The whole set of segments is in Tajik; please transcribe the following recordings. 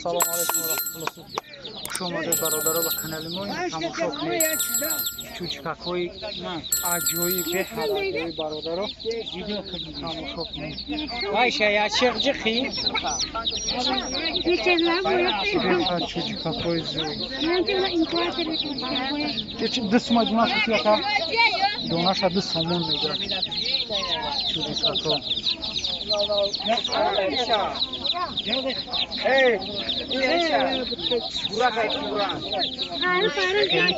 Салому алайкум ва раҳматуллоҳ. Хуш омадед, бародаро, ба канали мо. Тамошо кунед чӯчкакҳои аҷоиб, беҳад аҷоиб, бародаро, тамошо кунед. Айша, я чиқ-ҷиқи? Беҳад чӯчкакҳои зӯр. 2 сума донаш яка, донаша 2 сомон мегирад чӯчкакҳо.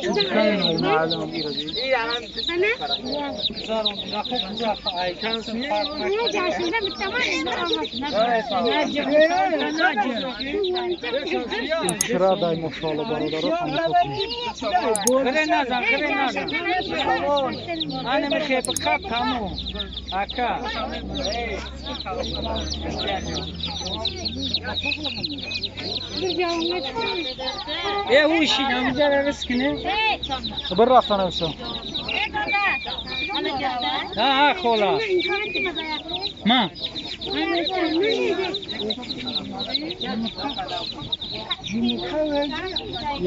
Чӯчкаи номаълум. Чира дай, мошоалло, бародаро, тамошо кунед. Хеле назан, хеле назан. Ана мехе бқап тамом. Ака. Э, уши, намҷара рискне. Бір рафтан авса. Ха, хола. Ма.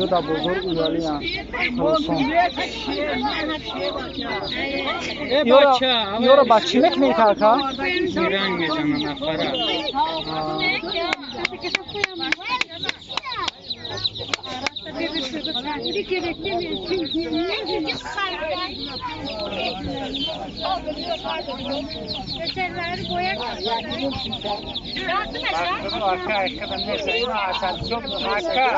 Ё дар бозор уялиян. Хуросон. Э, бача. Ёро ба чӣ мекунед, ака? Ранг мезанам нафара. Ака.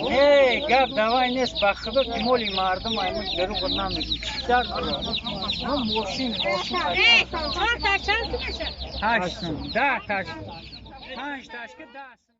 Э, гап давай нест, ба худо ки моли мардум аймуш дару худ намегӯ. Чӣ дард дорад? Мо мошин, мошин. 8 сум, 10 таш. 5 ташка 10.